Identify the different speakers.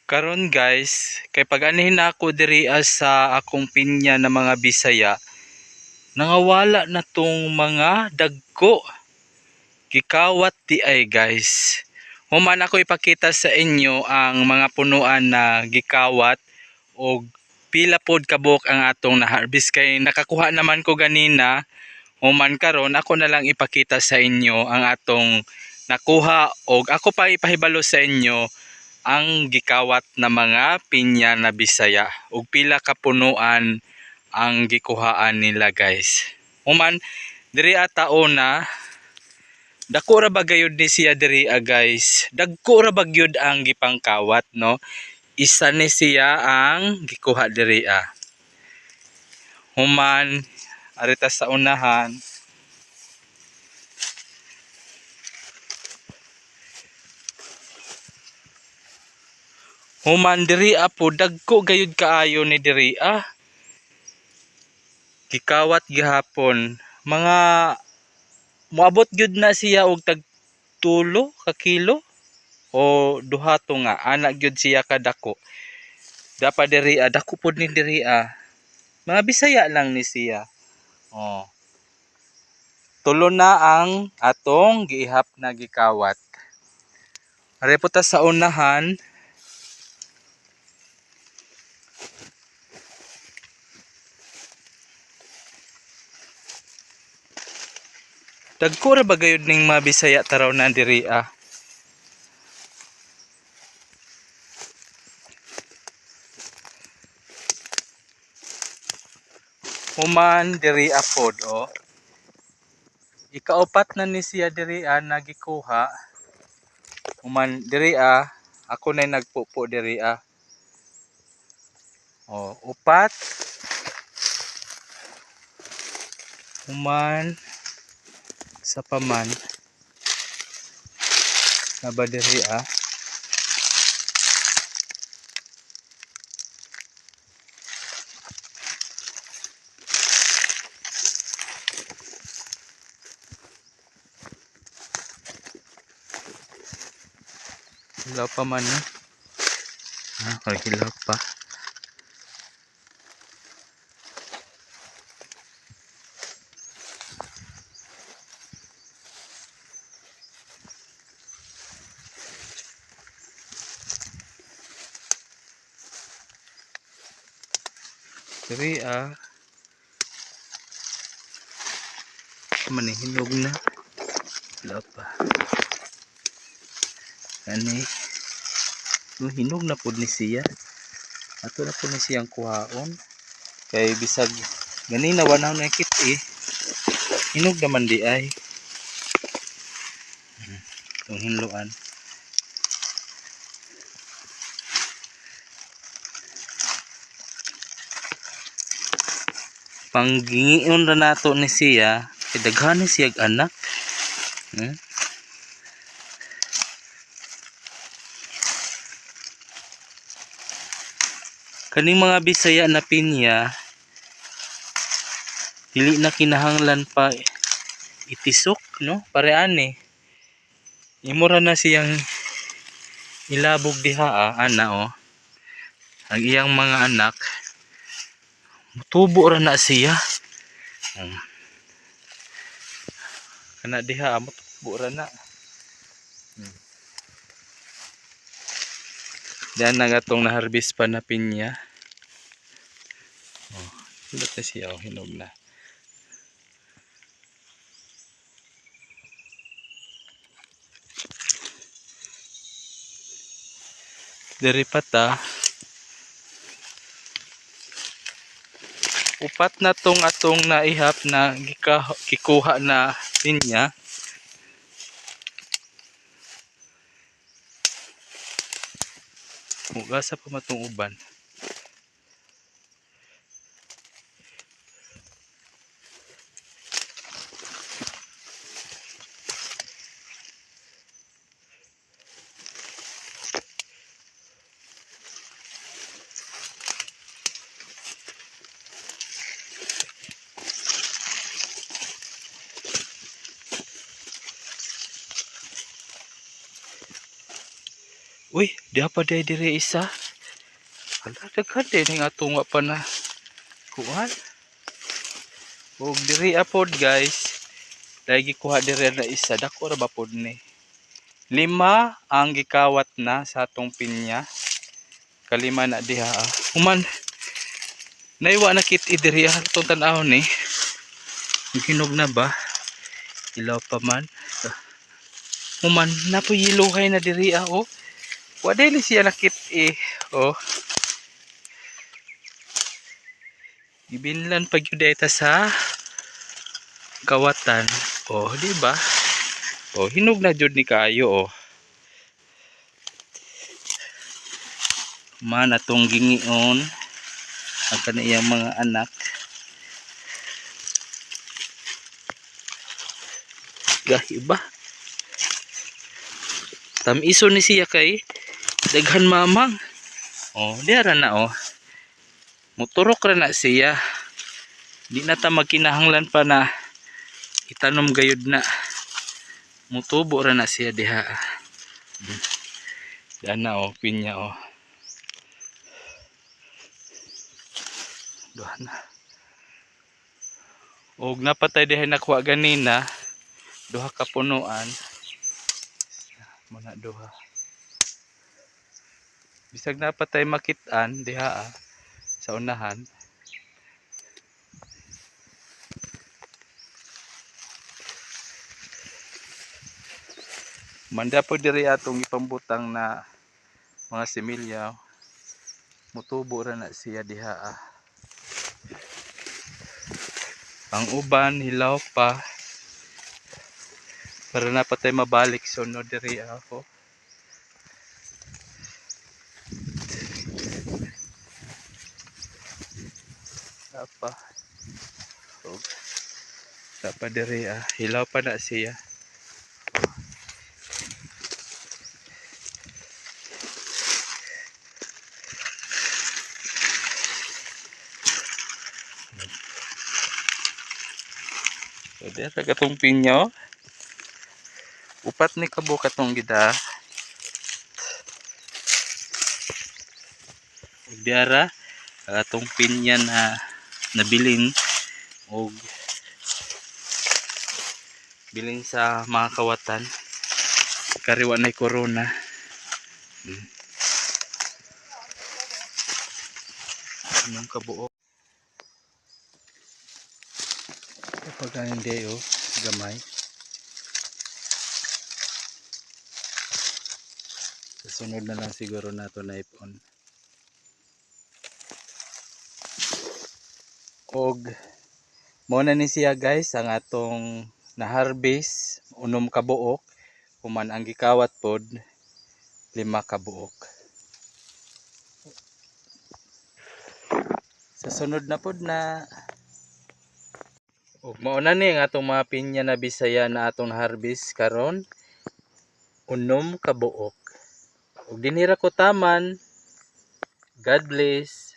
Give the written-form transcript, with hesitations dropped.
Speaker 1: Karon guys, kay pag-anihin na ako diri sa akong pinya na mga Bisaya, nangawala na tong mga dagko. Gikawat di ay, guys. Human ako ipakita sa inyo ang mga punuan na gikawat og pila pod kabuok ang atong na-harvest kay nakakuha naman ko ganina. Human karon ako na lang ipakita sa inyo ang atong nakuha og ako pa ipahibalo sa inyo ang gikawat na mga pinya na Bisaya ug pila ka punuan ang gikuhaan nila, guys. Human diri ata una, dako ra ba gayud ni siya diri, guys. Dagko ra ba gyud ang gipangkawat, no? Isa ni siya ang gikuha diri ah. Human arita sa unahan. Human diri po, dagko gayud kaayo ni diri ah. Gikawat gihapon. Mga moabot gyud na siya og tag 3 ka kilo o duha to nga ana gyud siya kadako. Dapat diri ah, dako pod ni diri ah. Mga Bisaya lang ni siya. Oh. Tulo na ang atong giihap na gikawat. Are po ta sa unahan. Dagko ra ba gayud ning mga Bisaya taraw na diri ah. Human diri pod oh. Ikaupat na ni siya diri ah nagikuha. Human diri ah, ako nay nagpupo diri ah. Oh, upat. Human sa paman na ba diri ah. Hilaw pa man eh. Ah, hilaw pa. Diri ah. Man hinog na. Hilaw pa. Kani. Oh, hinog na pod ni siya. Ato na pod ni siyang kuhaon. Kay bisag ganina wala na kit eh. Hinog naman di ay. Itong hinloan. Panggingion ra nato ni siya, kay daghan ni siyag anak. Kaning mga Bisaya na pinya, dili na kinahanglan pa itisok, no? Pare ani. Imo ra na siyang ilabog diha ah, ana oh. Ang iyang mga anak mutubo ra na siya. Kana diha mutubo ra na. Diyan na gatong na-harvest pa na pinya. Oh, hilot na siya, oh, hinog na. Diri pa ta. Upat na tong atong naihap na gikuha na pinya. Mugasa pa matong uban. Uy, diha pa diay diri isa. Hala, daghan din ning atong wa pa na kuan. Ug diri apod, guys. Dahil gikuha diri na isa, dako ra ba pod ni. Lima ang gikawat na sa atong pinya. Kalima na diha, ah. Human naiwa na kit diri, ah, atong tan-awon ni. Hinog na ba? Ilaw pa man. Human napoy yiluhay na diri, ah, oh. Wa dili siya nakit eh. Oh. Gibinlan pag yun sa kawatan. Oh, di ba? Oh, hinog na jud ni kaayo, oh. Man atong gingion ang kaniyang mga anak. Gahi ba? Tamiso ni siya kay daghan mamang. Oh, diara na, oh. Muturok ra na siya. Di na ta magkinahanglan pa na itanom gayud na. Mutubo ra na siya diha. Diyan na, oh, pinya, oh. Duha na. Og napatay diha nakuha ganina, duha ka punuan. Muna duha. Bisag napatay makit-an diha, ah, sa unahan. Manda po diri atong ipambutang na mga similya. Mutubo ra na siya diha, ah. Ang uban hilaw pa. Para na patay mabalik sunod diri ako. Apa. Og pa diri, ah, hilaw pa na siya. So, dira katong pinyo. Upat ni kabuok atong gida. Ug diara atong pinya na nabilin og bilin sa mga kawatan kariwa na corona. Anong kabuok kapag hindi, oh, gamay. Sa sunod na lang siguro nato na ipon. Og mao na ni siya, guys, ang atong na-harvest, unom ka buok, human ang gikawat pod lima ka buok. Sa sunod na pod na. Ug mao na ni ang atong mga pinya na Bisaya na atong harvest karon, unom ka buok. Ug dinhi ra ko taman. God bless.